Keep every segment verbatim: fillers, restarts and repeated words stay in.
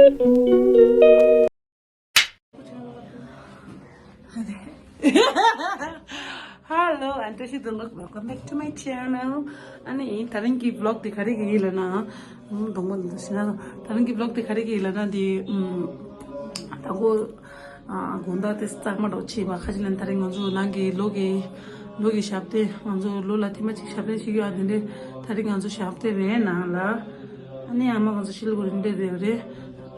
Hello and welcome back to my channel. ཨ་ནི་ད་རིང་གི་vlog དེ་ག་རེ་གི་ཡིན་ལབ་ན། ཨུམ། གདོང་པ་འདི་ཚོ་ཤི་ན། ད་རིང་གི་vlog དེ་ག་རེ་གི་ཡིན་ལབ་ན་དེ། ཨུམ། དང་པོ། ཨ། དགོང་དག་དེ་གཙང་མ་འདྲ་བྱས་པ་ཁ་ཅིག་ལ་ད་རིང་ང་ཚོ་ནང་གི་ལོ་གི་ལོ་གི་ཞབས་བརྟན། ང་ཚོ་ལོ་ལ་ཐེངས་མ་གཅིག་ཞབས་བརྟན་ཞིག་ཡོད་དེ་འདྲས། ད་རིང་ང་ཚོ་ཞབས་བརྟན་རེད་ནང་ལ། ཨ་ནི་ཨ་མ་ང་ཚོ་ཤི་ལི་གུ་རི་འདྲས་རེད་རེད།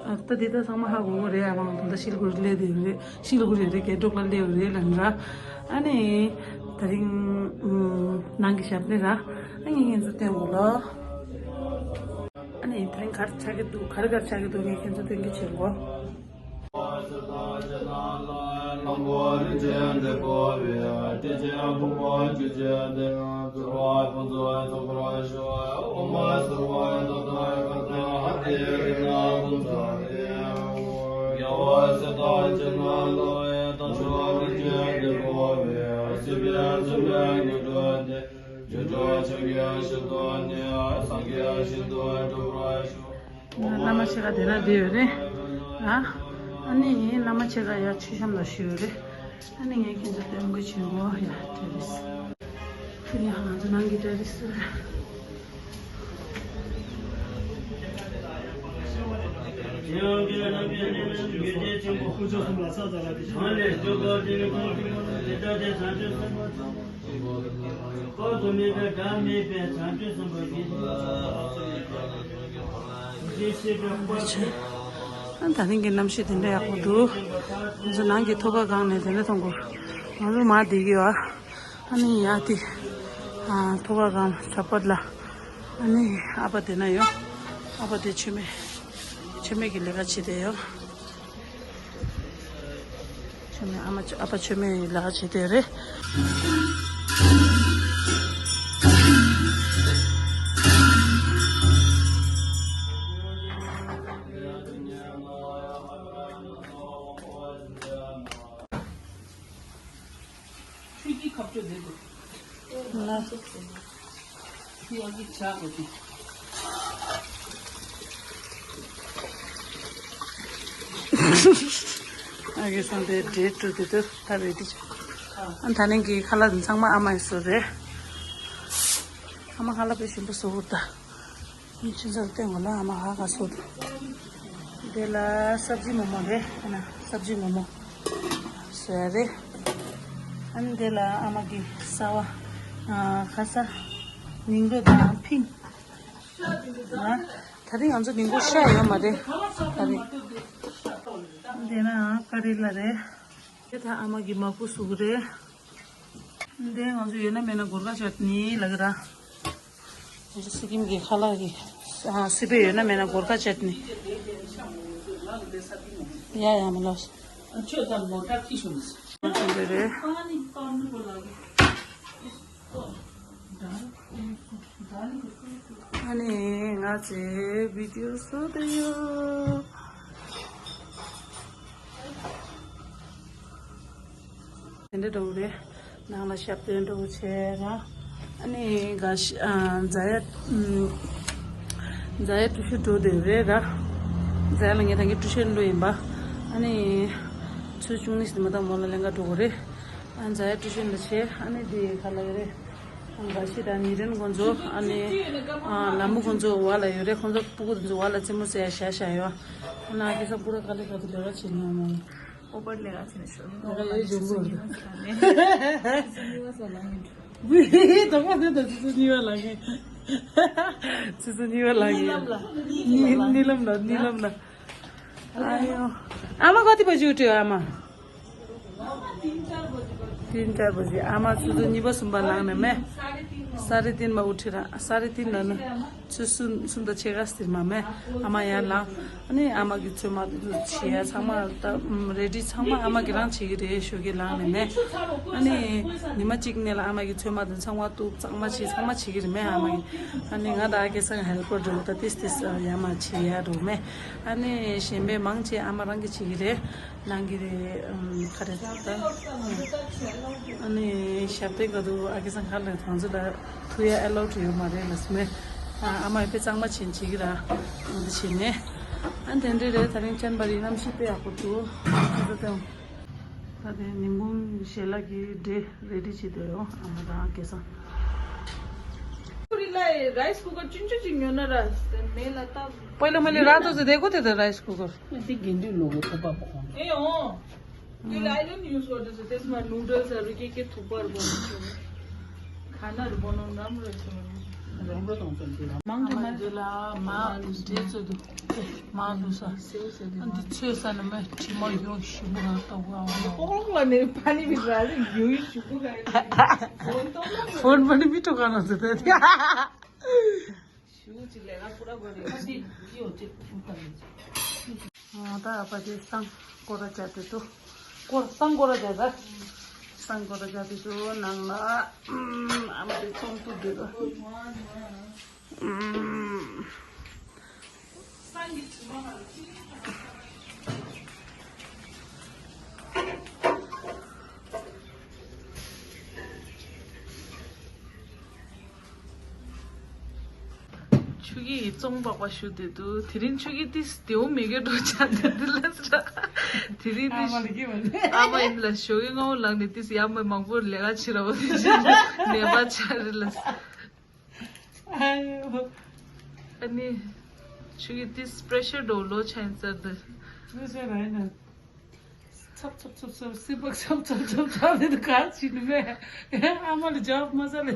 ཨ། ད་འདི་ད་ཚང་མ་ཧ་གོ་གོ་རེད། ཨ་མ་ང་ཚོ་ད་ཤི་ལི་གུ་རི་སླེབས་བསྡད་ཡོད་རེད། ཤི་ལི་གུ་རི་རེད། གད་སྒྲོག་ལ་སླེབས་ཡོད་རེད་ལབ་ར། ཨ་ནི་ད་རིང་ནང་གི་ཞབས་བརྟན་ར། ཨ་ནི་ངས་ཁྱེད་ཚོ་སྟོན་གོ་ལ། ཨ་ནི་ད་རིང་ག་རེ་ཆགས་ཀྱི་འདུག་ག་རེ་ག་རེ་ཆགས་ཀྱི་འདུག་ངས་ཁྱེད་ཚོ་སྟོན་གྱི་བྱེད་གོ། བླ་མ་ཆེ་ག་དེ་ན་བསྡད་ཡོད་རེད། ཨ། ཨ་ནི་བླ་མ་ཆེ་ག་ཡ་མཆོད་བཤམས་ལ་བཞུགས་ཡོད་རེད། ཨ་ནི་ངས་ཁྱེད་ཚོ་སྟོན་གོ་བྱེད་གོ་ཡ་ཏྲེ་རིས། ཡ་ང་ཚོ་ནང་གི་ཏྲེ་རིས། ཨ། ད་རིང་གི་གནམ་གཤིས་དེ་འདྲ་ཡག་པོ་འདུག་ང་ཚོ་ནང་གི་ཐོག་ཁ་སྒང་ནས་དེ་འདྲ་མཐོང་གོ། ང་ཚོ་མར་བསྡད་ཀྱི་ཡོད། ཨ་ནི་ཡ་དེ། ཨ། ཐོག་ཁ་སྒང་གྲྭ་པ་ལ། ཨ་ནི་ཨ་ཕ་དེ་ན་ཡོད། ཨ་ཕ་དེ་མཆོད་མེ། མཆོད་མེ་གི་ལས་ཀ་བྱེད་བསྡད་ཡོད། མཆོད་མེ། ཨ་མ་ཨ་ཕ་མཆོད་མེ་ལས་ཀ་བྱེད་བསྡད་རེད། ཁྱོད་ཀྱིས་ཁ་གཅོད་བསྡད་དགོས། ལ། ཁྱོད་ཀྱིས་བྱ་དགོས་ཏེ། ཨ་ཀེ་སང་དེ་འདྲེ་བཀྲུ་དེ་དུ་ད་རེད་དེ། ཨ། ད་ནང་གི་ཁ་ལག་ཚང་མ་ཨ་མ་ཡིས་བཟོས་རེད། ཨ་མ་ཁ་ལག་དཔེ་ཞིམ་པོ་བཟོ་གི་འདུག་ད། ཁྱེད་ཚོར་སྟོན་གོ་ལ། ཨ་མ་ཧ་ག་སོད། དེ་ལ་སབ་ཇི་མོག་མོག་རེད། ཨ་ན་སབ་ཇི་མོག་མོག་བཟོ་ཡ་རེད། ཨ་ནི་དེ་ལ་ཨ་མ་གི་གསར་བ། ཨ། ཁ་ས། ཉིང་རུ་དང་ཕིང་། ཨ། ད་རིང་ང་ཚོ་ཉིང་རུ་ཤ་ཡོད་མ་རེད། ད་རིང་། དེ་ན་ཀ་རི་ལ་རེད། དེ་ད་ཨ་མ་གི་མག་པོ་བཟོ་གི་རེད། འདི་ང་ཚོ་ཡོད་ན་མེད་ན་གོར་ཀ་ཅཊ་ནི་ལབ་ཀྱི་ར། ང་ཚོ་སི་ཀིམ་གྱི་ཁ་ལག་གི། ཨ། སི་པན་ཡོད་ན་མེད་ན་གོར་ཀ་ཅཊ་ནི། ཡ་ཡ་མ་ལོས། ང་ཚོ་འདི་རེད། ཨ་ནི་ང་ཚོས་བི་ཌིའོ་བཟོ་བསྡད་ཡོད། དེ་འདྲ་འགྲོ་གི་རེད། ནང་ལ་ཞབས་བརྟན་འགྲོ་གི་བྱས་ར། ཨ་ནི་ག་ཤ། ཨ། ཛ་ཡ། ཨམ། ཛ་ཡ་ཊུ་ཤན་འགྲོ་བསྡད་རེད་ར། ཛ་ཡ་ལ་ངས་ད་གིན་ཊུ་ཤན་འགྲོ་ཡིན་པ། ཨ་ནི་ཚོུད་བཅུ་གཉིས་ཙམ་མ་གཏོགས་མོ་ལ་ལེན་ག་འགྲོ་གི་རེད། ཨ། ཛ་ཡ་ཊུ་ཤན་ལ་བྱས། ཨ་ནི་དེ་ག་ལ་ཡོད་རེད། ཨ། ག་ཤི་དང་ཉི་རན་ཁོང་ཚོ། ཨ་ནི། ཨ། ལ་མོ་ཁོང་ཚོ་བ་ལ་ཡོད་རེད། ཁོང་ཚོ་སྤུ་གུ་དེ་ཚོ་བ་ལ་རྩེད་མོ་རྩེ་ཡ་བཞག་བཞག་ཡོད། ཨ་ན་ཁེ་ས་པུ་ར་ཀ་ལེ་ཀ་དུ་ལས་ཀ་བྱེད་ནི་ཡོད་མ། ཨོ་པར་ལས་ཀ་བྱེད་ནི་ཤོར་ནི། ཨོ་པར་ལས་ཀ་ཆུ་ཚོད་གཉིས་པ་ཟ་ནི། དང་པོ་དེ་ད་ཆུ་ཚོད་གཉིས་པ་ལ་ངས། ཆུ་ཚོད་གཉིས་པ་ལ་ངས། ནི་ལམ་ལ། ནི་ལམ་ལ། ནི་ལམ་ལ། ཨ་ཡོ། ཨ་མ་ག་དུས་བ་བཞུགས་བྲོས་ཨ་མ། ཏིན་ཏྲ་བ་ཞིག་ཨ་མ་ཆུ་ཚོད་གཉིས་པ་གསུམ་པ་ལངས་ནས་མེད། ས་རི་ཏིན་མ་འུ་ཁྲི་ར། ས་རི་ཏིན་ལ་ནི། ཆུ་ཚོད་གསུམ་དང་ཕྱེད་ཀ་ཟིན་མ་མེད། ཨ་མ་ཡར་ལངས། ཨ་ནི་ཨ་མ་གི་ཚོད་མ་དུ་བྱེད་ཡ་ཚང་མ་ད་རེ་ཌི་ཚང་མ་ཨ་མ་གི་རང་བྱེད་ཀྱི་རེད་ཞོགས་ཀས་ལངས་ནས་མེད། ཨ་ནི་ཉི་མ་གཅིག་ནས་ལ་ཨ་མ་གི་ཚོད་མ་དུ་ཚང་མ་གཏུབ་གཙང་མ་བྱེད་ཚང་མ་བྱེད་ཀྱི་རེད་མེད་ཨ་མ་གི། ཨ་ནི་ང་ད་ཨ་ཁེ་སང་ཧེལ་པར་འགྲོ་ད་ཏིས་ཏིས་ཡ་མ་བྱེད་ཡ་འགྲོ་མེད། ཨ་ནི་གཞན་པའི་མང་ཆེ་ཨ་མ་རང་གི་བྱེད་ཀྱི་རེད། ནང་གི་རེད། ཨམ། ག་རེ་ད། ཨ་ནི་ཞབས་བརྟན་ག་དུ་ཨ་ཁེ་སང་ཁ་ལ་ང་ཚོ་ལ་ཐུག་ཡ་ཨེ་ལའུ་ཌི་ཡོད་མ་རེད་ལ་སྨོས། ཨ། ཨ་མ་ཡི་དཔེ་གཙང་མ་བྱེད་བྱེད་ཀྱི་ར། འོ་འདི་བྱེད་ནས། ཨ་དེ་འདྲས་རེད། ད་རིང་ཆན་པ་རི་གནམ་གཤིས་དཔེ་ཡག་པོ་འདུག་ཨ་ད་དེ་ད་དེ་ཉིན་གུང་ཞལ་ལག་གི་འབྲས་རེ་ཌི་བྱེད་དུ་ཡོང་། ཨ་མ་དང་སྐལ་བཟང་། ཁོ་རི་ལ་རའི་སི་ཀུ་ཀར་ཆུང་ཆུང་ཅིག་ཉོ་ན་ར་མེ་ལ་བཏབ། पहिलो मैले रातो चाहिँ दिएको थिएँ त राइस कुकर। यति गेन्डी लोगो को पापा खाने। ए अँ। त्यसले आइरन युज गर्दैछ, त्यसमा नुडल्सहरू के के थुक्पाहरू बनाउँछ। खानाहरू बनाउनु राम्रो रहेछ। राम्रो त हुन्छ नि त्यो। माग्नु आमा माग्नु। जेला मा जे छ दु। मा लुसा। सेउ सेउ दु। अनि त्यो छ सानो मा ठिमा यो शिव त वा। पकड लाने पानी भित्र हाल्यो, यो शिव। फोन पनि मिठो गर्नु छ त। शिव चाहिँ ल्याएर पुरा गरे। कति यो चाहिँ उता हुन्छ। ད་ཨ་ཕ་དེ་སང་སྐོར་ར་བྱ་དེ་ཏོ། སྐོར་སང་སྐོར་ར་བྱ་ད། སང་སྐོར་ར་བྱ་དེ་ཏོ་ནང་ལ། ཨམ་ཨ་མ་དེ་ཚོང་དུ་དེ་ཏོ། ཨམ། ཆུ་གི་ཙོང་པགས་པ་ཞུ་དེ་འདུག་དེ་རིང་ཆུ་གི་ཏིས་དེའུ་མེ་གེ་འགྲོ་ཆ་དེ་འདི་ལ་ཟེར། དེ་རིང་ཨ་མ་ལ་གི་མ་ནི། ཨ་མ་ཡིན་ལ་ཞོགས་ཀྱི་སྔ་པོ་ལངས་ནས་ཏིས་ཡ་མ་མང་པོ་ལས་ཀ་བྱེད་ར་བ་དེ་བཞིན་ནད་པ་ཆ་རེད་ལ། ཨ་ཡོ། ཨ་ནི་ཆུ་གི་ཏིས་པི་རེ་ཤར་འགྲོ་ལོ་ཆ་ཡིན་ཟེར་དེ། ཚབ་ཚབ་ཚབ་ཚབ་སི་པག་ཚབ་ཚབ་ཚབ་ཚབ་ལེ་དུ་ག་ཅི་ནི་མེ། ཨ་མ་ལ་ཇོབ་མ་ཟ་ལེ།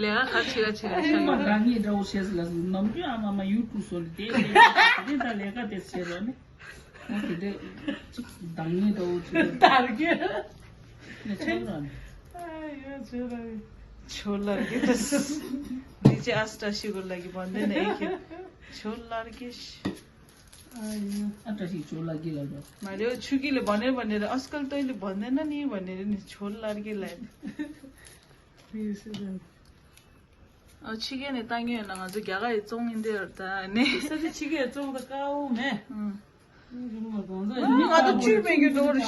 ལས་ཀ་ག་ཅི་ག་ཅི་ག་ཨ་ཤ་མ་ཡོད། རང་ཉིད་འདྲ་བོ་བྱས་ལ་ནམ་རྒྱུན་ཨ་མ་མ་ཡུ་ཊུབ་སོ་ལེ་དེ་དེ་ད་ལས་ཀ་དེ་བྱས་ལ་ནི། ཨོ་དེ་དེ་ཅིག་བདག་ཉིད་འདྲ་བོ་བྱས། དར་གི་ནི་ཆོག་ར་ནི། ཨ་ཡོད་ཆོག་ར་ནི། ཆོ་ལར་གི་དེ་སི་ནི་ཅི་ཨ་སྟ་ཤི་གོ་ལ་གི་བ་འདི་ནི་ཨེ་ཁེ་ཆོ་ལར་གི་ཤི། ཨ་ཡ། ཨ་བཀྲ་ཤིས་ཇོ་ལགས་ཀྱི་ལ་རོ། མ་རེད། ཆུ་གི་ལ་བ་ནེ་བ་ནེ་རེད། ཨ་སྐལ་ཏོའི་ལ་བ་ནེ་ན་ནི་བ་ནེ་རེད་ནི་ཆོ་ལར་གི་ལ། ཡེ་སི་རེད། ཨ་ཕྱི་རྒྱལ་ནས་བཏང་གི་ཡོད་ན་ང་ཚོ་རྒྱ་གར་ཡི་ཙོང་ཡིན་དེ་ད་ནི། ས་ཆ་ཕྱི་རྒྱལ་ཙོང་ད་དཀའ་བོ་མེད། ཨང་། ང་ཚོ་ཆུ་མེད་རྒྱུ་འགྲོ་རེད།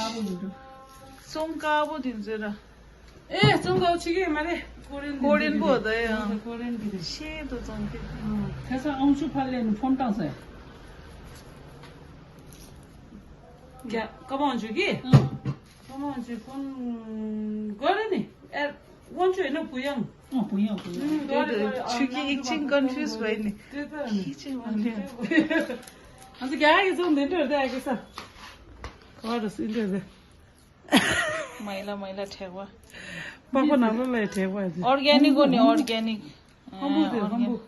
ཙོང་དཀའ་བོ་དེ་ཚོ་ར། ཨེ་ཙོང་དཀའ་བོ་ཕྱི་རྒྱལ་མ་རེད། ཀོ་རེན་གོ་རེན་པོ་ད་ཡང་ཀོ་རེན་གི་རེད། ཤེས་དུ་ཙོང་གི། ཁ་སང་ཨང་ཆུ་ཕར་ལེན་ཕོན་བཏང་ཟེར། རྒྱ་ཀ་མང་ཆུ་གི། ཀ་མང་ཆུ་ཕོན་གོ་རེ་ནི་ཨེ། དབང་ཆོས་ནི་བུ་ཡང་། ཨ་བུ་ཡང་བུ་ཡང་། ཨུམ་གོ་རེ་གོ་རེ། ཆུ་ཀི་ཡིག་ཆིང་ཀོན་ཕིའུ་སི་བ་ཡིན་ནི། ཁི་ཆིང་བ་ནི། ང་ཚོ་རྒྱ་ཡིག་ཚོ་འདི་འདྲ་རེད་ཨ་ཀི་ས། ག་བ་རུ་སི་འདྲ་རེད། མ་ཡི་ལ་མ་ཡི་ལ་ཁྲེག་པ། པགས་པ་ནང་ལོགས་ལ་ཡི་ཁྲེག་པ་ཡི། ཨོར་གེ་ནིག་གོ་ནི་ཨོར་གེ་ནིག་ཧམ་བུ་དེ་ཧམ་བུ།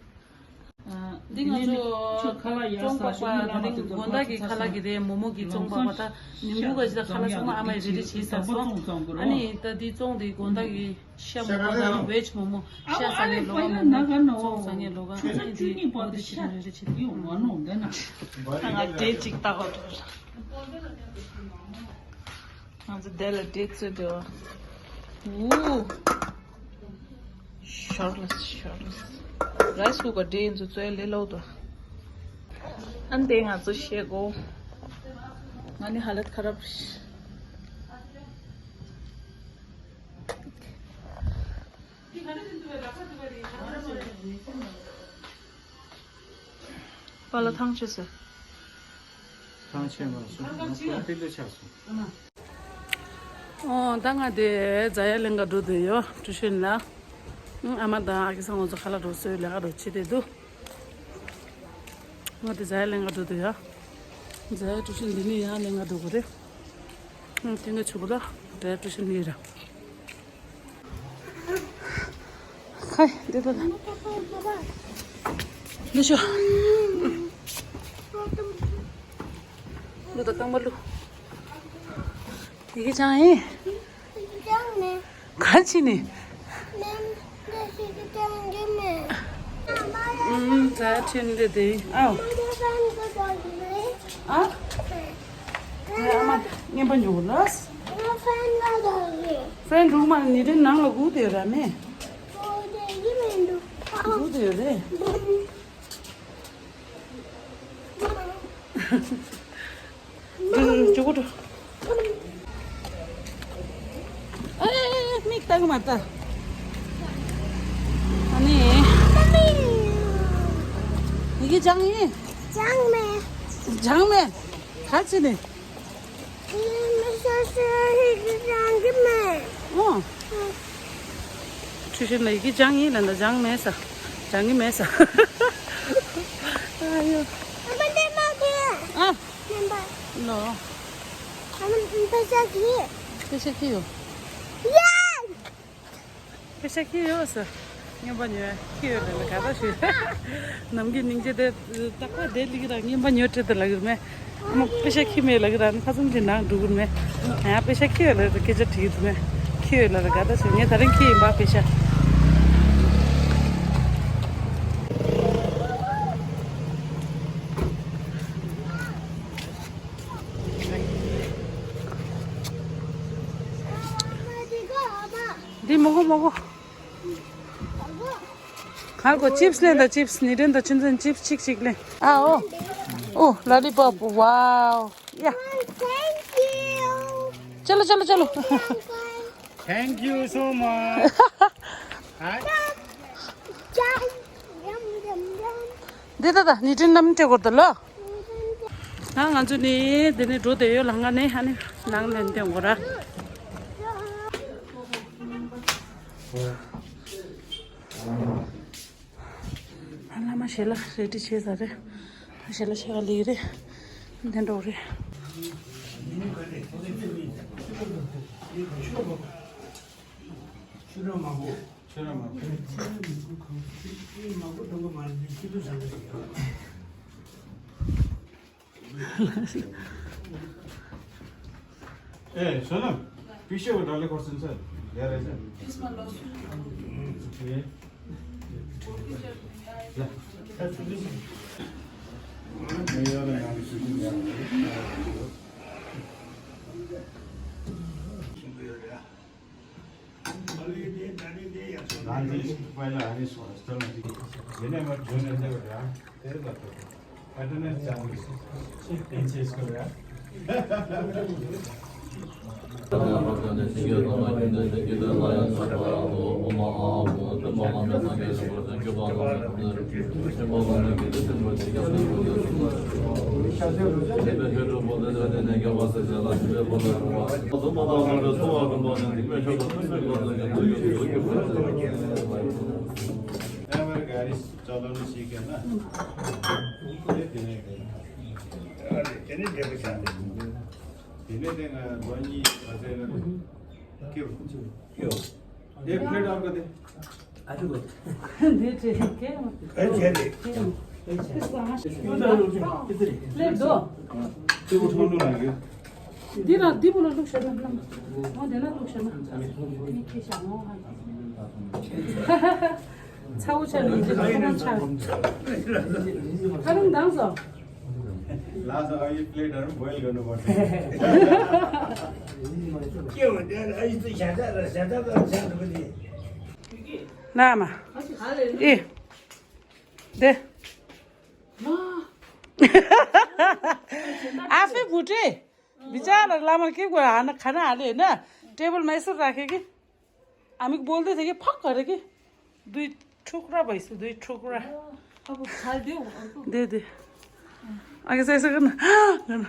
འདི་ང་ཚོ་ཁ་ལག་ཡར་ཙོང་ས་པགས་པ་ཤུ་ན་ད་རིང་དགོང་དག་གི་ཁ་ལག་གི་རེད། མོག་མོག་གི་ཙོང་པགས་པ་ད་ཉིན་གུང་ག་ཅི་ད་ཁ་ལག་ཚང་མ་ཨ་མ་ཡི་རེ་རེ་བྱས་ཟ་སོང་། ཨ་ནི་ད་འདི་ཙོང་དེ་དགོང་དག་གི་ཤ་མོག་མོག་དང་ཝེཇ་མོག་མོག་ཤ་ཟ་ངེ་ལོ་ག་མོག་མོག་ཙོང་ཟ་ངེ་ལོ་ག་ཨ་ནི་དེ་འོ་དེ་ཤི་རེ་རེ་བྱེད་དུ་ཡོང་བ་ནོ་འདི་ན། ང་དེ་ཅིག་ལྟ་གོ་ཐུབ། ང་ཚོ་དེ་ལ་དེ་ཚོད་དེ་བ། ཨུ། ཤོར་ལ་ཤོར་ལ། རའི་སི་ཀུ་ཀར་དེ་ཡིན་ཚོ་ཚོད་ལེ་ལོ་དོ། ཨན་དེ་ང་ཚོ་ཤེས་གོ། ང་ནི་ཧ་ལད་ཁ་རབ། པ་ལ་ཐང་ཆད་ཟེར། ཐང་ཆད་མ་སོང་། ང་ཕོ་ལ་ཕི་ལ་ཆགས་སོང་། ཨོ་ད་ང་དེ་ཛ་ཡ་ལེན་ག་འགྲོ་དུ་ཡོད་ཀྲུ་ཤུན་ལ། ཨ་མ་དང་ཨ་ཁི་སང་ང་ཚོ་ཁ་ལག་འགྲོ་སོའི་ལས་ཀ་འགྲོ་བྱེད་དེ་འདུག་ང་དེ་ཛ་ཡ་ལེན་ག་འགྲོ་དུ་ཡོད། ཛ་ཡ་ཀྲུ་ཤུན་འདི་ནས་ཡང་ལེན་ག་འགྲོ་དགོས་རེད། ཨང་ཁྱེད་ཀྱི་ཆུ་བུ་ལ་ཛ་ཡ་ཀྲུ་ཤུན་ཡིན་ར། ཁའི་འདི་ལྟ་ལ། འདི་ཤོ། ལུ་ད་རྐང་པ་ལུ། ཡི་གེ་ཅང་ཡིན། ག་ཅི་ནི། ཨུམ་ད་ཁྲིན་འདི་དེ་ཨའོ། ཨ། ཨ་མ་ངན་པ་ཉོ་གི་ལ། ཧྥན་འགྲུག་མ་ནི་དེ་ནང་ལ་སྒུག་དེ་ར་མེ། སྒུག་དེ་རེད། འགྲོ་འགྲོ་འགྲོ་འགྲོ་འགྲོ། ཨེ་མིག་ལྟ་གི་མ་ལྟ། ཨ་ནི། ཡི་གེ་ཅང་ཡིན། ཅང་མེད། སྦྱང་མེད། ག་ཅི་ནི། ཨོ། ཁྲུ་ཤིན་ལ་ཡི་གེ་སྦྱང་ཡིན་ལ་འདི་སྦྱང་མེད་ས། སྦྱང་གི་མེད་ས། ཨ་ཡོ། ཨ། ལོ། པེ་ཤ་ཁྱི་ཡོད། པེ་ཤ་ཁྱི་ཡོད་ས། རྔན་པ་ཉོས་ཁྱི་ཡོད་ལ་ལ་ག་ད་ཞུ། ནམ་གྱི་སྙིང་རྗེ་དེ་རྟག་པར་དེ་ལིག་ར་རྔན་པ་ཉོས་སྤྲད་དེ་ལ་གིར་མེད། ཨ་མ་པེ་ཤ་ཁྱི་མེད་ལ་གིར་ཨ་ནི་ཁ་ཙམ་གྱི་ནང་འགྲོ་གིར་མེད། ཡང་པེ་ཤ་ཁྱི་ཡོད་ལ་ར་སྐད་ཆ་དྲིས་འདུག་མེད། ཁྱི་ཡོད་ལ་ར་ག་ད་ཞུ་ངས་ད་རིང་ཁྱི་ཡིན་པ་པེ་ཤ། འདི་མོ་གོ་མོ་གོ། ཧར་གོ་ཅིབས་ལེན་ད་ཅིབས་ནི་རེན་ད་ཆུན་ཚན་ཅིབས་ཅིག་ཅིག་ལེན། ཨ་ཨོ། ཨོ་ལ་ལི་པོབ། ཝའོ། ཡ། Thank you. ཅལ་ལོ་ཅལ་ལོ་ཅལ་ལོ། Thank you so much. Hi. འདི་ད་ད་ནི་ཏིན་ནམ་ཏེ་གོར་ད་ལོ། ང་ང་ཚོ་ནི་འདི་ནི་འགྲོ་དེ་ཡོད་ལ་ང་ནི་ཧ་ནི་ནང་ལེན་ཏེ་འགོ་ར། ཨ་བླ་མ་ཞལ་ལག་རེ་ཌི་བྱས་ཚར་རེད། ཞལ་ལག་ཕྱེ་ག་ལི་རེད། འདི་འགྲོ་རེད། ཨེ་བསོད་ནམས། པི་ཤ་བ་ཌ་ལེ་ཁོར་སེན་སར་ཡ་རེ་ཟེར། ཨེ། ཡ་རེ་ཡང་ཤུ་ཤུ་ཡ། ང་འདི་པ་ལ་ཨ་ནི་སོ་སོ་ལ་ཞིག་ཡིན་ནའི་མ་འཇོན་ནས་འདེབས་ར་དེ་ལ་ཐོབ་ཨ་ཏི་ནས་ཅང་གི་ཏེན་ཆེ་སྐོར་ཡ། ལྕགས་ལམ་ཞིག་གན་ན། དེ་དེ་ནས་དེ་ནས་དེ་ནས་དེ་ནས་དེ་ང་ལོ་གཉིས་ག་ཚད་ལ་ཀིའོ་ཀིའོ། དེ་པླེཊ་ཨར་ག་དེ། ཨ་ཅུ་གོ། འདི་ཅེ་ཀེ་མ། ཨེ་ཅེ་རེད། ཀེ་མ། ཨེ་ཅེ་རེད། ལེབ་དོ། དེ་བོ་ཐོང་ཐོང་ལ་ཡོད། འདི་ལ་འདི་བོ་ལ་བླུགས་བཞག་ན་ནམ། འོ་དེ་ལ་བླུགས་བཞག་ན། མི་ཁེ་ཤ་མོ་ཧ། ཚ་བོ་ཆ་ལི་འདི་ལ་ཁོ་རང་ཆ། ཁ་རང་དང་སོ། ལགས་སོ། ཨ་ཡི་པླེཊ་ཨར་བོའིལ་ག་ནོ་བ། ཀེ་མ་དེ་ཨ་ཡི་ཏུ་ཞ་ཏ་ལ་ཞ་ཏ་ལ་ཞ་ཏ་ལ་ཞ་ཏ་ལ། ན་མ། ཨེ། དེ། ཨ་ཕི་བུ་ཏྲེ། बिचारा लामर के को आना खाना आले ना। टेबल में ऐसे रखेगी। अमिक बोल दे थे कि फक करेगी। दुई टुकड़ा भाई से दुई टुकड़ा। अब खा दे। दे दे। आगे से ऐसे करना। करना।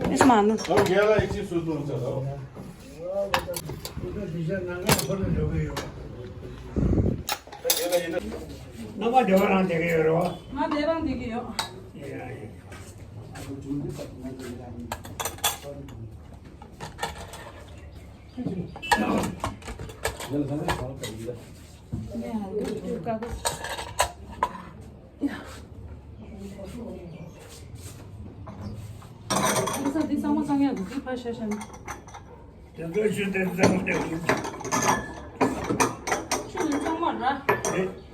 यसमा हाल्नु। अब गेला एकछिन सुत्नुहुन्छ त। नमा देवरान देखे हो। मा देवरान देखे हो।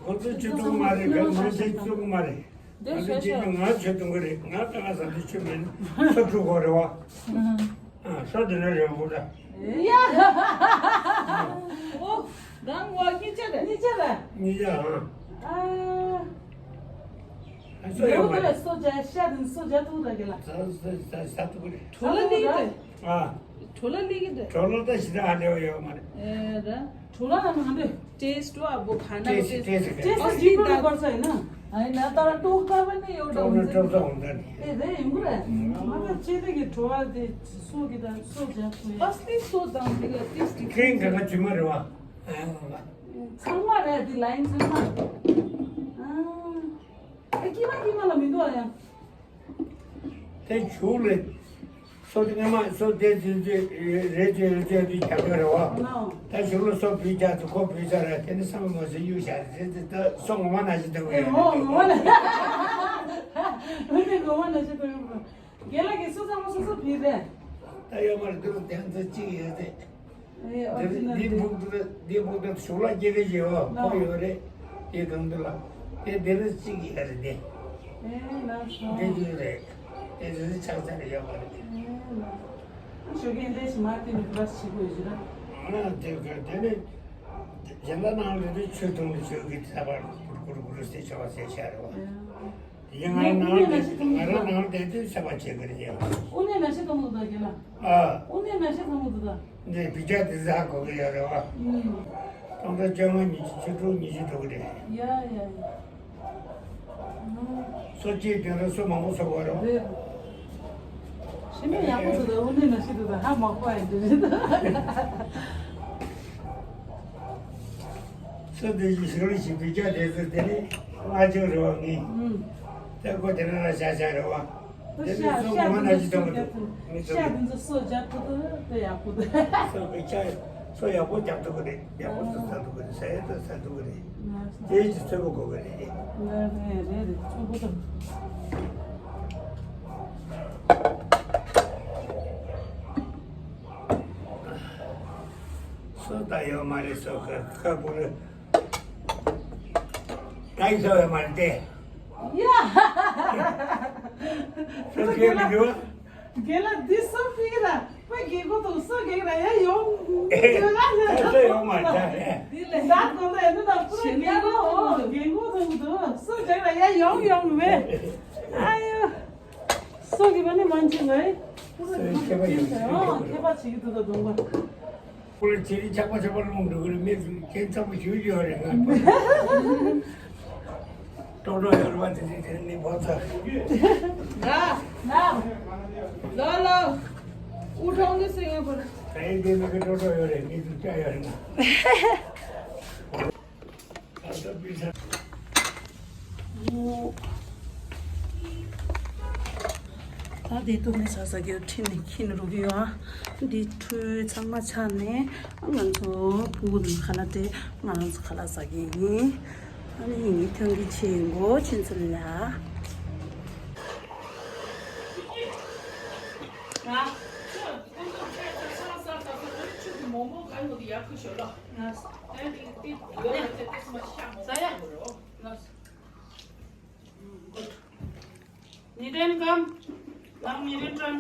ཁོང་ཚོ་ཆུ་བཏུང་མ་རེད། ང་ཚོ་ཆུ་བཏུང་མ་རེད། ང་ཚོ་ཆུ་བཏུང་མ་རེད། ང་ཚོ་ཆུ་བཏུང་ང་ཆུ་བཏུང་གི་རེད། ང་ད་ང་ཟ་འདི་ཆུ་མིན་ས་འཁྲུག་གོ་རེད་བ། ཨ་ས་འདི་ན་རེད་བ་ད། ཡ། ཨོ། ད་ངོ་གཉིས་ཆ་རེད། གཉིས་ཆ་རེད། གཉིས་ཆ་ཨང་། ཨ། ཨ་སོ་ཡོད་མ་རེད། སོ་བརྒྱ་ཤ་དང་སོ་བརྒྱ་ཐུག་ད་གི་ལ། ས་ས་ས་ས་ཐུག་རེད། གྲོ་ལ་ལི་རེད། ཨ། གྲོ་ལ་ལི་གི་རེད། གྲོ་ལ་ད་ཞི་ད་ཨ་འདྲ་ཡོད་མ་རེད། ཨེ་ར། གྲོ་ལ་ཨ་མ་འདྲ། ཊེསི་ཊི་ཨ་བོ་ཁ་ན་ཊེསི་ཊེསི་ཊེསི་ཊེསི་ཨ་ཇི་པ་ར་གོར་ས་ཡིན་ན། ཨ་ཡིན་ན་ད་ར་ཏོག་ཏ་བ་ནི་ཡོད་ད་ཏོག་ཏ་ཏོག་ཏ་འོང་ད་ནི། ཨེ་རེད་ཡིན་གི་རེད། ང་ད་ཅེ་ད་གི་གྲོ་ལ་དེ་སོ་གི་ད་སོ་བརྒྱ་ཐུག་ཡ། ཨ་སི་ལི་སོ་དང་དེ་ལ་ཊེསི་ཊི་ཁྲིམ་ག་ག་ཇི་མ་རེད་བ། ཚང་མ་རེད་འདི་ལ་ཡིན་ཚང་མ། ཨ། ཨ་ཀི་མ་ཀི་མ་ལ་མི་འདུག་ཨ་ཡང་། དེ་བྱུག་ལས། སོ་དེ་སྔ་མ་སོ་དེ་དུས་དུས་རེད་དུས་རེད་དུས་དུས་རྒྱབ་ཡོད་རེད་བ། ད་གཞུག་ལ་སོ་བུད་རྒྱག་ཏུ་ཁོ་བུད་ཚར་རེད་དེ་ནི་བསམ་མ་སོ་གཡུག་བཞག་རེད་དེ་ད་སོ་ངོ་མ་ན་ཞིག་འདུག་ཨེ་ཡོད་ངོ་ངོ་མ་ན། འོ་ནི་ངོ་མ་ན་ཞིག་འདུག་ཡོད། རྒན་ལགས་ཀྱིས་སུ་ཚང་མ་སོ་སོ་བྲིས་རེད། ད་ཡོད་མ་རེད་འདི་ལ་དེང་ཚོ་གཅིག་ཡོད་རེད། ཨེ་ཨོ་རི་ཇི་ནལ་འདི་རེད། འདི་འབུག་འདི་འདི་འབུག་འདི་གཞུག་ལ་སྐྱེ་གི་ཡོད་ཁོ་ཡོད་རེད། དེ་གང་འདི་ལ་དེ་འདི་རེད་གཅིག་ཡོད་རེད་དེ། ཨེ་ལགས་སོ། འདི་རྒྱུ་རེད། དེ་རེད་ཆགས་ཚར་ཡོད་མ་རེད། ཨེ་ལགས་སོ། ཞོགས་ཀས་འདྲེ་ཞིག་མ་བསྟན་ནས་བི་ལ་ཞིག་དགོས་ཞུ་ར། ཨ་དེ་ག་དེ་ནི་རྒྱ་ལ་ནང་ལ་རེད་ཆོས་དུང་ནི་ཆོས་ཀྱི་ཚ་བར་གུར་གུར་གུར་སེ་ཆོག་སེ་ཤ་རེད་བ། ཨེ། ཡིན་ང་ནང་དེ་ང་རང་ནང་དེ་དུས་ཚ་བ་བྱེད་ཀྱི་རེད་ཡ། དབུ་ནས་མ་ཤི་གཏོང་གི་འདུག་ད་རྒན་ལགས། ཨ། དབུ་ནས་མ་ཤི་གཏོང་གི་འདུག་ད། འདི་བི་ཅག་དེ་ཟ་གོ་གི་ཡོད་རེད་བ། ཨུམ། སྟོང་ཕྲག་བཅོ་ལྔ་ཉི་ཤུ་བཅུ་དྲུག་ཉི་ཤུ་དྲུག་རེད། ཡ་ཡ་ཡ། སོ་གཅིག་དེ་རུ་སོ་མང་པོ་ཟ་གོ་རེད་བ། རེད། ཞི་མི་ཡག་པོ་འདུག་ད་དབུ་ནས་མ་ཤི་འདུག་ད་ཧ་མ་གོ་ཨ་འདི་རེད་ད། སོ་དེ་ཞིག་ཞིག་རེ་ཞིག་བི་ཅག་དེ་ཚོ་དེ་ནི་ང་ཅག་རེད་བ་ངས། ཨུམ། དེ་ཁོ་དེ་ན་ར་བཞག་བཞག་རེད་བ། དེ་ནི་སོ་ངོ་མ་ན་ཅི་ཐོག་མི་འདུག་མི་ཐོག་ཤ་དེ་ཚོ་སོ་རྒྱག་ཐུབ་ཐུབ་དེ་ཡག་པོ་འདུག་སོ་གི་ཆ་སོ་ཡག་པོ་རྒྱག་ཐུབ་ཀྱི་རེད། ཡག་པོ་ཟ་ཐུབ་ཀྱི་རེད། ཟ་ཡ་ད་ཟ་ཐུབ་ཀྱི་རེད། དེ་ཅི་ཚོད་པོ་དགོས་ཀྱི་རེད། རེད་རེད་རེད་ཚོད་པོ་ཐུབ། སོ་ད་ཡོད་མ་རེད། སོ་ཁ་ཁ་པོ་རེད། ད་ཡིན་ས་ཡོད་མ་རེད་དེ། ཡ། སོ་ཁའི་མི་འདུག་རྒན་ལགས་འདི་སོ་ཕིག་ར་པ་རྒན་གོ་དང་སོ་རྒན་ར་ཡ་ཡོང་། ཡོད་ལ་ཡོད་ད་སོ་ཡོད་མ་རེད་ད། འདི་ལ་ད་གོ་ལ་ཡ་ནི་ད་པུ་ར་རྒན་གོ་རྒན་གོ་དང་དུ་སོ་རྒན་ར་ཡ་ཡོང་ཡོང་མེད། ཨ་ཡོ། སོ་གི་བ་ནི་མ་འཇིག་ལ། སོ་ཁྱད་པར་ཡོད་མ་རེད། ཁྱད་པར་བྱེད་ཀྱི་འདུག་ད་གདོང་པ། ཁོ་ལ་ཇེ་ཆགས་པ་ཆགས་པ་རླུང་འགྲོ་གི་རེད། མི་ཁྱེད་ཚ་པོ་ཞུ་ཞུ་རེད་ང་། ཀྲོག་ཀྲོག་ཡོད་རེད་བ། དེ་དེ་དེ་ནི་བོ་ཚ། ལ་ལ་ལ་ལ། དབུ་ཐོང་གི་སེང་ཡོད་པར། ད་ཡིན་དེ་མི་གི་ཀྲོག་ཀྲོག་ཡོད་རེད། མི་ཚོ་སྐྱ་ཡོད་རེད་ང་། ད་དེ་ཏུ་མི་ས་ས་གི་ཁྲིམས་ནི་ཁྱིན་རུ་གི་ཡོད། འདི་འཕྲུལ་ཚང་མ་ཆགས་ནས་ང་ཚོ་ཕྲུ་གུ་ནི་ཁ་ལག་སྤྲད། ང་རང་ཚོ་ཁ་ལག་ཟ་གི་ཡིན། ཨ་ནི་ཡིན་གྱི་ཐོན་གྱི་ཆེ་ཡིན་གོ་ཁྱིན་ཚུལ་ལ། ཉི་ཏན་ཀམ། ལང་ཉི་ཏན་ཀམ།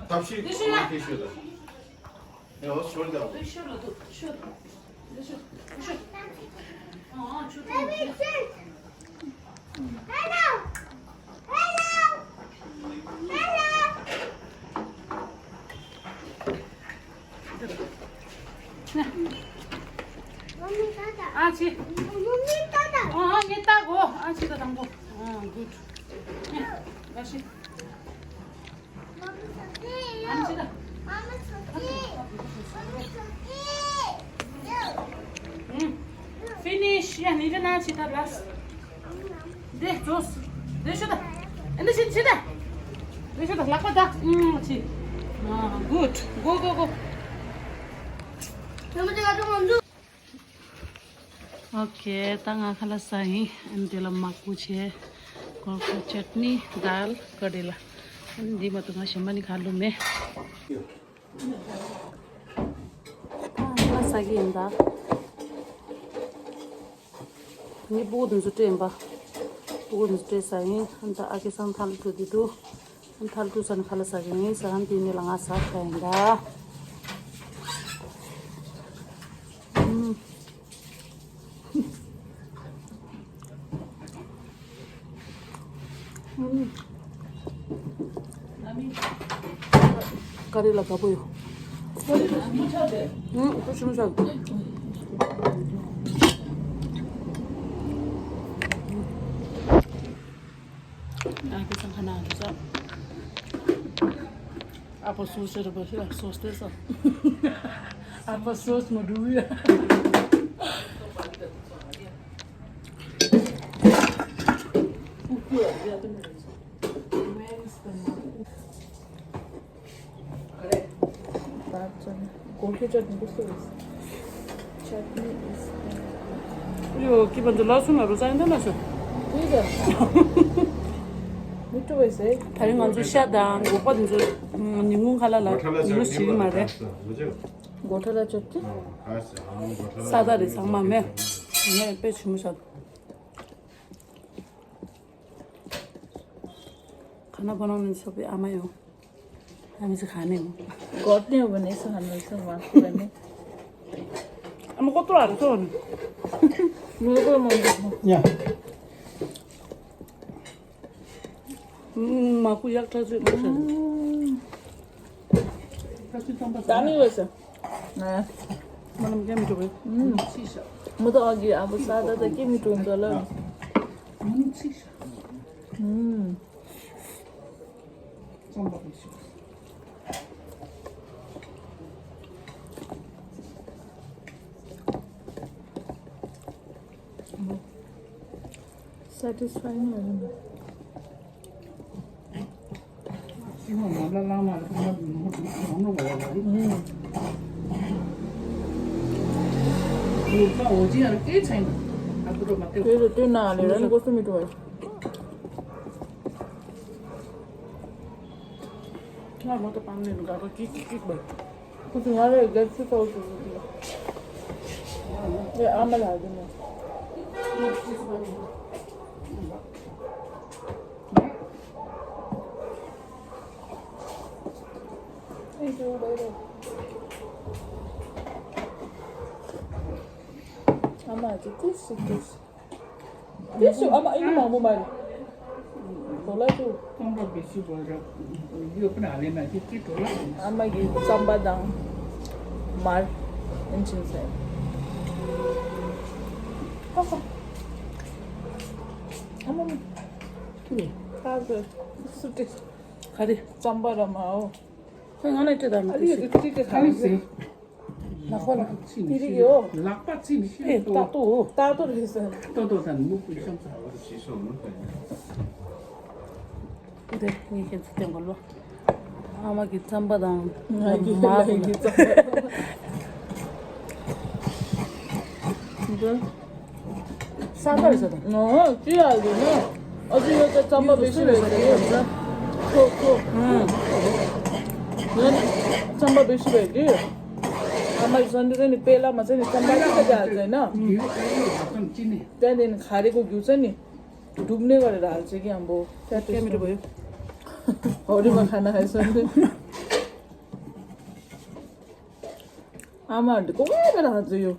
ཐབས་ཤེས་དེ་ཤོད་ཡ། དེ་ཤོད་ད། ཡ་ཧོ་ཤོད་ད། དེ་ཤོད་ལ་དུ་ཤོད། དེ་ཤོད། དེ་ཤོད། ཨ་ཨ་ཆུ་ཐུང་། ཨ་ཆི། ཨ་ཨ་ངས་ལྟ་གོ་ཨ་ཆི་ད་དང་པོ། ཨ་གུད། ཨ་ཤི། ཨ་ཆི་ད། ཨ་ཧུམ། ཕི་ནིཤ། ཡ་ནི་ད་ན་ཆི་ད་ལ། དེ་ཅོས། དེ་ཤོད་ད། ཨེ་འདི་ཤི་ཤི་ད། དེ་ཤོད་ད་ལག་པ་ད། ཨུམ་ཆི། ཨ་གུད། གོ་གོ་གོ། ཨོ་ཁེ། ད་ང་ཁ་ལག་ཟ་ཡིན། ཨེ་འདི་ལ་མ་ཀུ་ཆེ། གོར་ཀུ་ཅཊ་ནི་དཱལ་ཀ་ཌི་ལ། ཨེ་འདི་མ་གཏོགས་ང་གཞན་པ་ནི་ཁ་ལུ་མེད། ད་ང་ཟ་གི་ཡིན་ད། ངས་སྤུ་གུ་དེ་ཚོ་སྤྲད་ཡིན་པ། སྤུ་གུ་དེ་ཚོ་སྤྲད་ཟ་ཡིན། ད་ཨ་ཁེ་སང་ཐལ་འགྲོ་དུས་འདུག་ཐལ་འགྲོ་ས་ནས་ཁ་ལག་ཟ་གི་ཡིན། ཟ་ཁང་དེ་ནས་ལ་ང་ཟ་ཁ་ཡིན་ད། ཀ་རི་ལ་དགའ་པོ་ཡོད། ཀ་རི་ལ་ཞིམ་པོ་ཆགས་ཏེ། ཨུ་ཆུང་ཆགས། ཨ་ཁུ་སང་ཁ་ན་ཁུ་སང་། ཨ་ཕ་སོ་སོ་ར་པ་ཤ་སོ་སྟེ་སོ། ཨ་ཕ་སོ་སོ་མ་འགྲོ་ཡ། སྒོར་ཁྱི་ཅག་འདུག་སེ་རེད། ཆ་ནི་ཨིས། ཡོ་ཀི་པན་དུ་ལ་སུ་ན་རུ་ས་ཡིན་ད་ན་སུ། ཡིན་ད། མི་ཏུ་བས་ཟེ། ད་རིང་ང་ཚོ་ཤ་དང་སྒོག་པ་དེ་ཚོ་ཉིན་གུང་ཁ་ལ་ལ་ཉིན་གུང་ཞིག་མ་རེད། སྒོ་ཁྲ་ལ་ཅོག་ཏི། ས་ད་རེད་ཚང་མ་མེ། ངས་དཔེ་ཆུ་མོ་ཤ། ཁ་ན་ཕོ་ནང་ནས་ཚོགས་པའི་ཨ་མ་ཡོང་། ཨ་མི་ཚོ་ག་ནས་ཡོང་། གོ་ཏེ་བ་ནས་སུ་ཧ་ནོ་སུ་མ་སུ་བ་ནས། ཨ་མ་ཀོ་ཏོ་ཨ་རུ་ཚོ་ནི། ནུ་གོ་མོ་འདུག་ཡ། མ་ཀུ་ཡག་ཁྲ་ཚོད་མ་ཤ། ད་ནི་བས་སུ། ང་། མ་ནམ་རྒྱ་མི་འགྲོ་བས། མ་ཏོ་ཨ་གི་ཨ་བུ་ས་ད་ད་ཀི་མི་ཏོན་ད་ལ། ཨུམ། རྩོམ་པ་པོ་ཞིག Satisfying ལ་རིང་། ཨུམ། དེ་ལ་དུས་ན་ལས་རན་གོ་སུ་མི་ཏོ་བས། ང་མ་ཏོ་པང་ནས་འགག་གི་ཀིག་ཀིག་པ། ཁོ་ཚོ་ང་རེ་རྒྱལ་སྤྱི་ཚོགས་སུ་ཡོད་དུས། ཨེ་ཨ་མ་ལགས་འདི་ནས། ཨ་མ་ཅིག་ཏིས་ཞིག་ཏིས། དེ་ཞུ་ཨ་མ་ཨི་ནི་མང་པོ་མ་རེད། དོ་ལ་ཅུ། སྟོང་པ་བེ་ཤི་བ་ར། ཡོད་པ་ན་ལེ་ན་ཅི་ཅི་དོ་ལ། ཨ་མ་གི་རྩམ་པ་དང་། མར། ཨིན་ཅིན་སེ། ཧ་ཧ། ཨ་མ་མ། ཁྱི་ནི། ཁ་ཟེ། སུ་ཏི། ག་རེ། རྩམ་པ་ར་མ་འོ། ཁོས་ང་ལ་སྤྲད་དང་མི་ཨ་ལི་ཡོད་ཏི་ཏི་ཏི་ཁ་ཟེ། ལག་པ་ལ། ཏི་རིག་ཡོ། ལག་པ་ཚིག་ནི་ཤེས་ཨེ་ཏོ། ཏག་ཏོ། ཏག་ཏོ་རེད་ཟེར། ཏོ་ཏོ་དང་མུ་གུ་ཤམ་ཚ། དེ་ངས་ཁྱེད་ཚོ་སྟོན་གོ་ལོ། ཨ་མ་གི་རྩམ་པ་དང་། ང་གི་མ་ལ་གི་རྩམ་པ། འདི། ས་ཁར་ཟེར་དང་། ཨོ་ཅི་ཡ་ཟེར་ན། ཨ་ཅི་ཡོད་ཚད་རྩམ་པ་བེ་ཤི་བས་ཟེར་གི་ཡོད་ཚད། ཁོ་ཁོ། ཨང་། ཡང་རྩམ་པ་བེ་ཤི་བས་གི། ཨ་མ་ཡི་སོན་འདི་ནི་དཔེ་ལ་མ་ཟེར་ནི་རྩམ་པ་ཅི་ཁ་ཅག་ཟེར་ན། དེ་ནི་ག་རེ་གོ་རྒྱུ་ཚད་ནི། འབྲུག་ནས་བ་རེ་ར་ཅིག་ཡང་པོ། ཁྱེད་མི་འགྲོ་བ་ཡོད། ཨོ་རི་མ་ཁ་ན་ཧ་སོན་འདི། ཨ་མ་འདི་ཀོ་བ་ར་ཧ་ཟེར་ཡོད།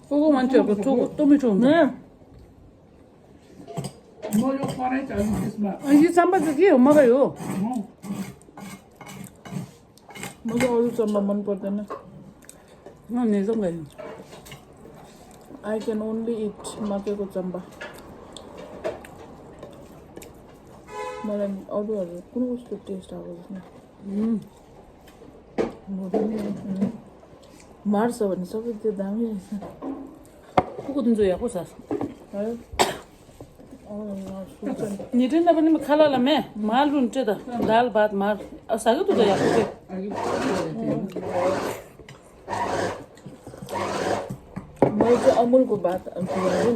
ཀོ་ཀོ་མ་འཇོག་གི་ཐོག་ཏོ་མི་ཐོག་ནས། ཨ་ཡི་རྩམ་པ་ཟེར་གི་ཡོད་མ་ག་ཡོད། མ་ག་ཨ་ལུ་རྩམ་པ་མན་པོར་དེ་ན། ང་ནས་བཟུང་ག་ཡོད། I can only eat མ་ག་གོ་རྩམ་པ། མ་ར་ཨ་ལུ་ཨ་ལུ་ཀུན་ཀུན་སུ་ཏེ་སྟ་བ་ཟེར་ན། ཨུམ། མར་ཟ་བ་ནི་ས་བུ་དེ་ད་མི་རེད་ས། ཕྲུ་གུ་དེ་ཚོ་ཡག་པོ་ཟ། ཨ། ཉི་ཁྲི་ན་པ་ནི་མི་ཁ་ལ་ལ་མེ་མར་ལུན་ཏྲེ་ད་དལ་བད་མར་ཨ་ཟ་གི་འདུག་ད་ཡག་པོ་དེ། མར་ཚོ་ཨ་མུལ་གོ་བད་ཨ་ཚོ་ཡག་པོ།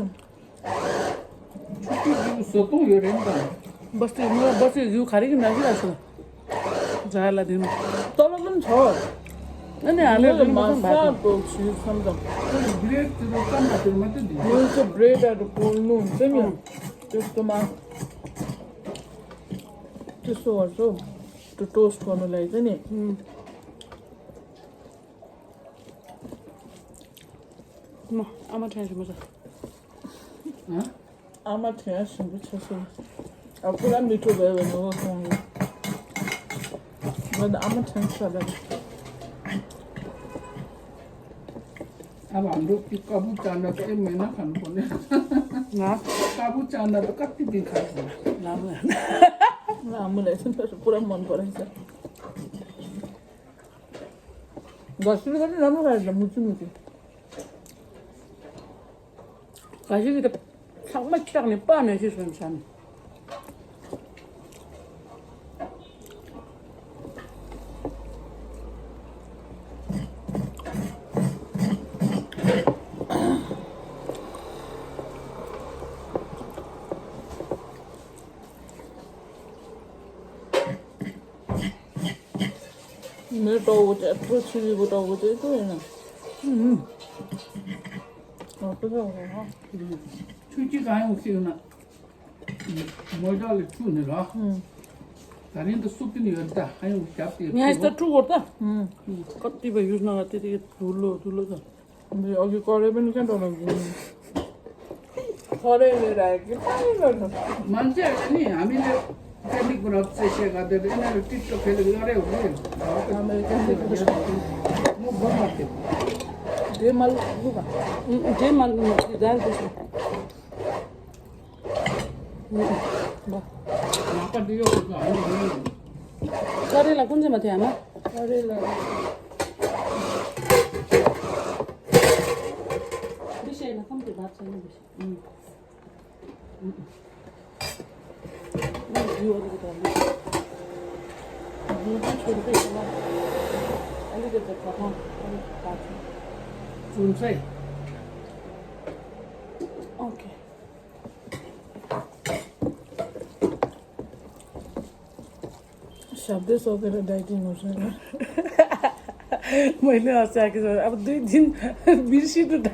བཟོ་གཏོང་ཡོད་རེད་དམ། བ་སི་ངོ་བ་སི་ཡུ་ག་རེ་གི་ན་གི་ལ་སོ། ཛ་ལ་དེ་ནི། ཏོ་ལོ་མན་ཚོ། ཨ་ནི་ཨ་ལེ་རེ་མ་མ་སོང་བ་སང་དོ་ཆུ་སམ་དང་། བི་རེད་དེ་ཚོ་ཙམ་མ་དེ་མ་དེ་འདི། ངོ་ཚོ་བི་རེད་ཨ་དུ་པོ་ནུ་ཙེ་མི། ཏུ་སྟོ་མ། ཏུ་སོ་བར་སོ། ཏུ་ཏོ་སི་ཁོ་ནུ་ལ་ཡི་ཙེ་ནི། མ་ཨ་མ་དྲན་རེད་མ་ཟ། ཨ་མ་དྲན་ཞིམ་པོ་ཆགས་སོང་། ཨ་ཁུ་ལ་མི་ཐུབ་པའི་ནོར་སོང་། ང་ཨ་མ་དྲན་ཆགས་ལ། ཨ་བ་འགྲོ་གི་ཀ་བུ་ཅ་ན་ཏོ་ཨེ་མེ་ན་ཁ་ནོ་ནེ། ང་ཀ་བུ་ཅ་ན་ཏོ་ཀ་ཏི་ཏི་ཁ་སོང་། ལ་མོ་ཡ། ལ་མོ་ལ་སོང་ཏོ་པུ་ར་མོན་པ་ར་ས། ག་སི་ལི་ག་ནི་ལ་མོ་ཁ་ལ་མུ་ཆུ་མུ་ཆུ། ག་ཞིག་གིས་ཚང་མ་ཆགས་ནས་པ་ནས་ཤི་སོང་ས་ནས། མི་ལྟོ་བོ་དེ་ཁོ་ཆུ་བི་བོ་ལྟོ་བོ་དེ་ཁོ་ཡིན་ན། ཨུམ། ཨོ་ཁོ་ཁོ་ཁོ། ཆུ་ཅི་གང་ཡོང་སྲིད་ན། མོ་ཅག་ལ་ཆུ་ནི་ར། ཨུམ། ད་རིང་དུ་སུབ་ཏི་ནི་ཡོད་ད་ཧ་ཡོང་རྒྱབ་ཏེ་ངས་ད་ཁུ་བ། ཁྲུ་བོར་ད། ཨུམ། ཁ་ཏི་བ་ཡུས་ན་ང་ཏི་ཏི་དུ་ལོ་དུ་ལོ་ད། འདི་ཨོ་གི་ཀོ་རེ་པན་ཁན་ཏོ་ན་གི། ཀོ་རེ་ལེ་ར་གི་ཏ་ཡི་ལོ་ན། མང་ཆེ་བ་ནི་ཨ་མི་ལེ་ཀན་ནི་གུ་རབ་ཙེ་ཤེ་ག་དེ་རེ་ན་རེ་ཏིག་ཏོ་ཕེ་ལེ་ཡོ་རེ་ཡོ་རེ། ཨ་མི་ལེ་ཀན་ནི་གུ་རབ་ཙེ། མོ་བོ་མ་ཏེ། དེ་མ་ལུ་ག། དེ་མ་ལུ་ག་དེ་ཤེ། ནག་པ་འདི་གཡོག་གི་ཨ་ནི། ཀ་རེ་ལ་ཀུན་ཙེ་མ་ཐེ་ཨ་མ། ཀ་རེ་ལ། འདི་ཤེས་ན་ཁམ་གྱི་བར་ཆད་ནི་འདི་ཤེས། ཨུམ། ཨུམ། ཨུམ། འདི་བ་འདི་གི་དོན་འདི། འདི་ཚོ་ཆོས་འདི་ཤེས་ན། ཨ་ནི་དེ་ཚོ་ཁ་ཐང་ཨ་ནི་ཁ་ཐང་། ཅུང་ཟད། ཨོ་ཁེ། ཞབས་བདེ་སོགས་ཀྱི་ཌའི་ཊིང་ངོ་ཤེས་ན། མོས་ལེ་ཨ་ཅག་གི་ཨ་བུ་དུས་རྒྱུན་མིར་ཤི་དུ་ད།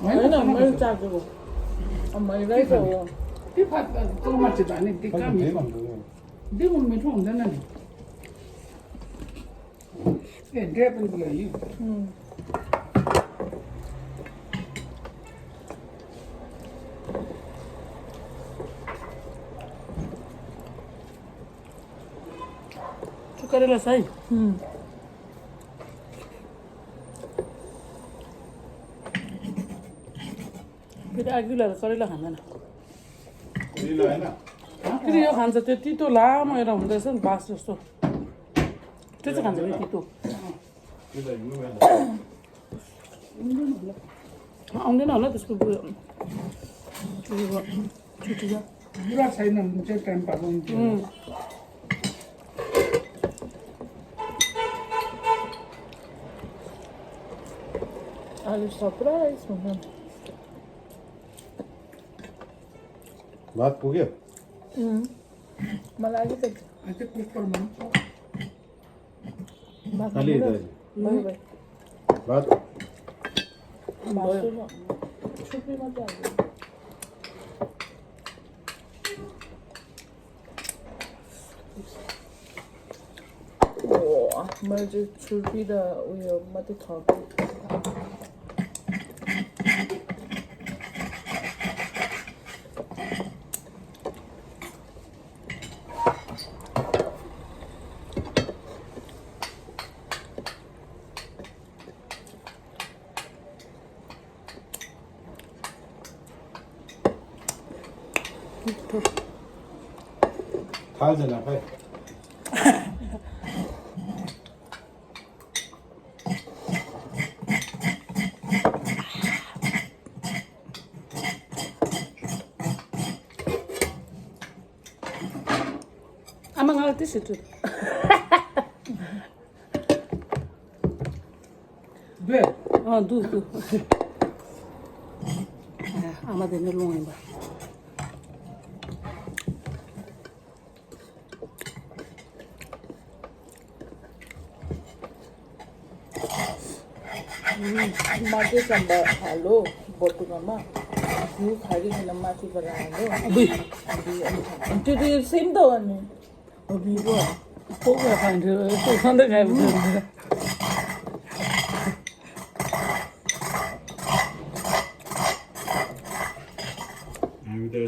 མོས་ན་མོས་ཅག་གི་གོ། ཨ་མོས་རེད་གོ། དེ་ཕ་ཏོ་མ་ཅི་ད་ནི་དེ་ཀ་མི་འདི་ཀུན་མི་འཁྲུངས་འདི་ན་ནི། ཨེ་འདྲེ་པན་གྱི་ཡིན། ཨུམ། ཆུ་ཀ་རེ་ལ་ས་ཡིན། ཨུམ། ཁྱེད་ཨ་ཁུ་ལ་ཀ་རེ་ལ་ཧ་ན་ན། ཁྱེད་ཡོ་ཧན་ཛ་ཏེ་ཏི་ཏོ་ལ་མ་ཡོ་ར་ཧུན་ཛ་སན་བ་སོ་སོ། ཏེ་ཙི་ཧན་ཛ་ཏི་ཏོ། ཨང་ཏེ་ན་ལ་ཏི་སྐུ་བུ། ཆུ་ཡོ་ཆུ་ཏི་ཡ། བུ་ར་ས་ཡིན་ན་མུ་ཅེ་ཀན་པ་ལོན་ཏི། ཨུམ། ཨ་ལི་སར་པ་རའི་ཛི་མ་ཧན། बात हो गया? हम्म। मला आली तर। अच्छा, कुकर म्हणतो। बात हाँ, ले इधर। Bye bye. बात। बात सुनो। छुट्टी मत आ गई। ཨོ། མ་ཅིག་ཆུར་པི་ད་ཨུ་ཡོ་མ་ཏི་ཐོག་ཐལ་ཟེར་ན་ཕེ། ཨ་མ་ང་ལ་ཏི་ཞིག་སྤྲོད། འདུག་ཨ་འདུག་འདུག་ཨ་མ་དེ་ནས་སློང་ཡིན་པ། མ་གི་ཙམ་པ་ཧ་ལོ་བོ་ཏུ་ང་མ་རྒྱུ་ག་རེ་ཡིན་ན་མ་ཐིག་པ་ར་ཧ་ལོ། འདི་འདི་འདི་འདི་སེམས་ཏོ་བ་ནི། ཨོ་བི་བོ། ཨོ་བོ་ཧན་ཏེ་ཨོ་ཧན་ཏེ་ཁ་བི་ཏེ།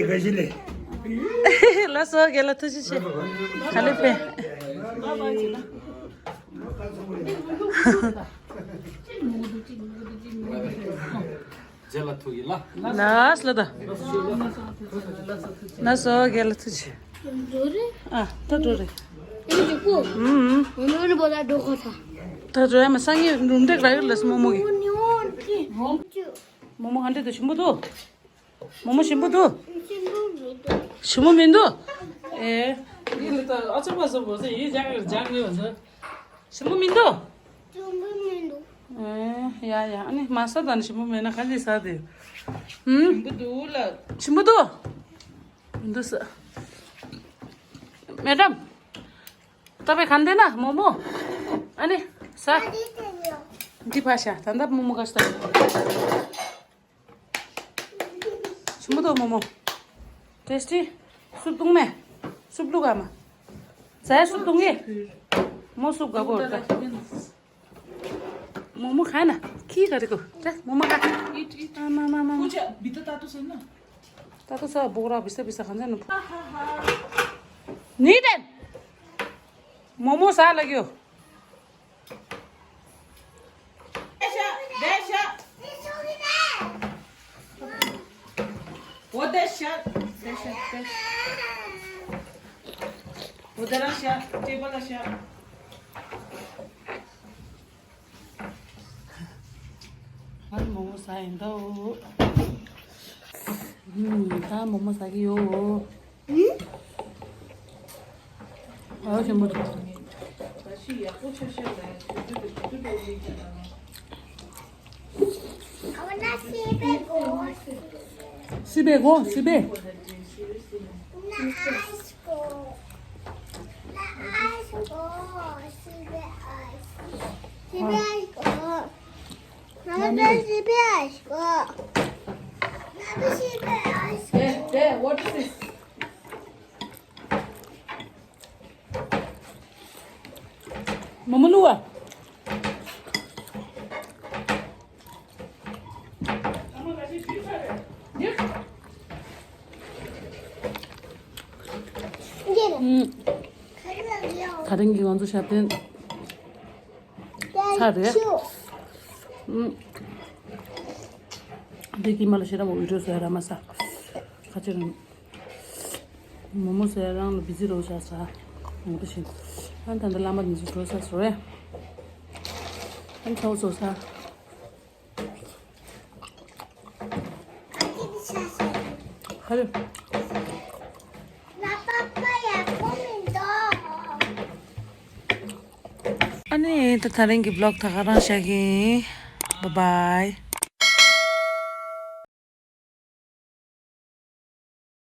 ཡི་དགའ་བཞིན་ལས། ལགས་སོ། རྒན་ལགས་ཐུགས་རྗེ་ཆེ། ག་ལེ་ཕེབས། རྗེས་ལ་ཐུག་ཡིན་ལ། ལགས་ལ་ད། ལགས་སོ། རྒན་ལགས་ཐུགས་རྗེ་ཆེ། འགྲོ་རེད། ཨ། ད་འགྲོ་རེད། ཨེ་འཇིགས་པོ། ཨུམ་ཨུམ། ང་ནི་བོད་ལ་འགྲོ་གོ་ད། ད་འགྲོ་ཡ་མ་སང་ཉིན་རུམ་འདྲེ་རག་ཡོད་ལ་སི་མོ་མོ་གི། མོ་མོ་ག་འདྲ་འདུག་ཞིམ་པོ་འདུག་མོ་མོ་ཞིམ་པོ་འདུག་ཞིམ་པོ་མི་འདུག་ཞིམ་པོ་མི་འདུག་ཨེ། ཡིན་ལ་ད་ཨ་ཅག་པ་བཟོ་བོ་ཟེར་ཡིན་ལྗང་ལྗང་རེད་བ་ཟེར། ཞིམ་པོ་མི་འདུག་ཞིམ་པོ་མི་འདུག་ཨེ། ཡ་ཡ། ཨ་ནི་མ་ཟ་དང་ཞིམ་པོ་མེད་ན་ག་འདྲ་ཟ་དེ། ཧུམ། ཞིམ་པོ་འདུག་ལ། ཞིམ་པོ་འདུག་མི་འདུག་ཟ། མེ་ཌམ། ད་པའི་ག་འདི་ན་མོ་མོ། ཨ་ནི་ཟ། འདི་ཕ་ཤ་ད་ད་མོ་མོ་ག་ཤ་ད། ཞིམ་པོ་འདུག་མོ་མོ། ཏེས་ཊི། སུབ་བཏུང་མེ། སུབ་བླུག་ག་མ། ཟ་ཡ་སུབ་བཏུང་གི་མོ་སུབ་ག་པོ་ར། མོ་མོ་ག་ན་ཁྱི་ག་རེ་གོ། ཏེ་མོ་མོ་ག། ཨིཊ་ཨིཊ། ཨ་མ་མ་མ་མ། ཀུ་ཅ་བི་ཏ་ཏ་ཏུ་སེ་ན། ཏ་ཏུ་ས་བོག་ར་བི་ས་བི་ས་ག་ན་ནུ། ནི་ཏན། མོ་མོ་ཟ་ལ་གྱོ། ང་མོ་མོ་ཟ་ཡིན་ད། ཨུམ། ད་མོ་མོ་ཟ་གི་ཡོད། ཨ་ཞིམ་པོ་འདུག་སི་པེ་གོ། སི་པེ། Hey, hey, what is this? Mama Lua. Yes. ད་རིང་གི་ང་ཚོ་ཞབས་བརྟན་ཚར་རེད། ཨུམ། འདི་ཀྱི་མ་ལ་ཤེས་ར་མོ་བི་ཌིའོ་བཟོ་ཡ་ར་མ་ས། ཁ་ཅིག་རང་མོ་མོ་བཟོ་ཡ་རང་ལ་བི་ཟི་རོ་ཤ་ས། ངོ་ཏོ་ཤིན། ཨན་ད་འདི་བླ་མ་ནི་ཚོ་འགྲོ་ས་བཟོ་རེད། ཨན་ཚ་བོ་བཟོ་ས། ཧ་རེ། ཨ་ནི་ད་ད་རིང་གི་བི་ལོག་ད་ག་རང་བཞག་གི་ཡིན། བཱའི་བཱའི།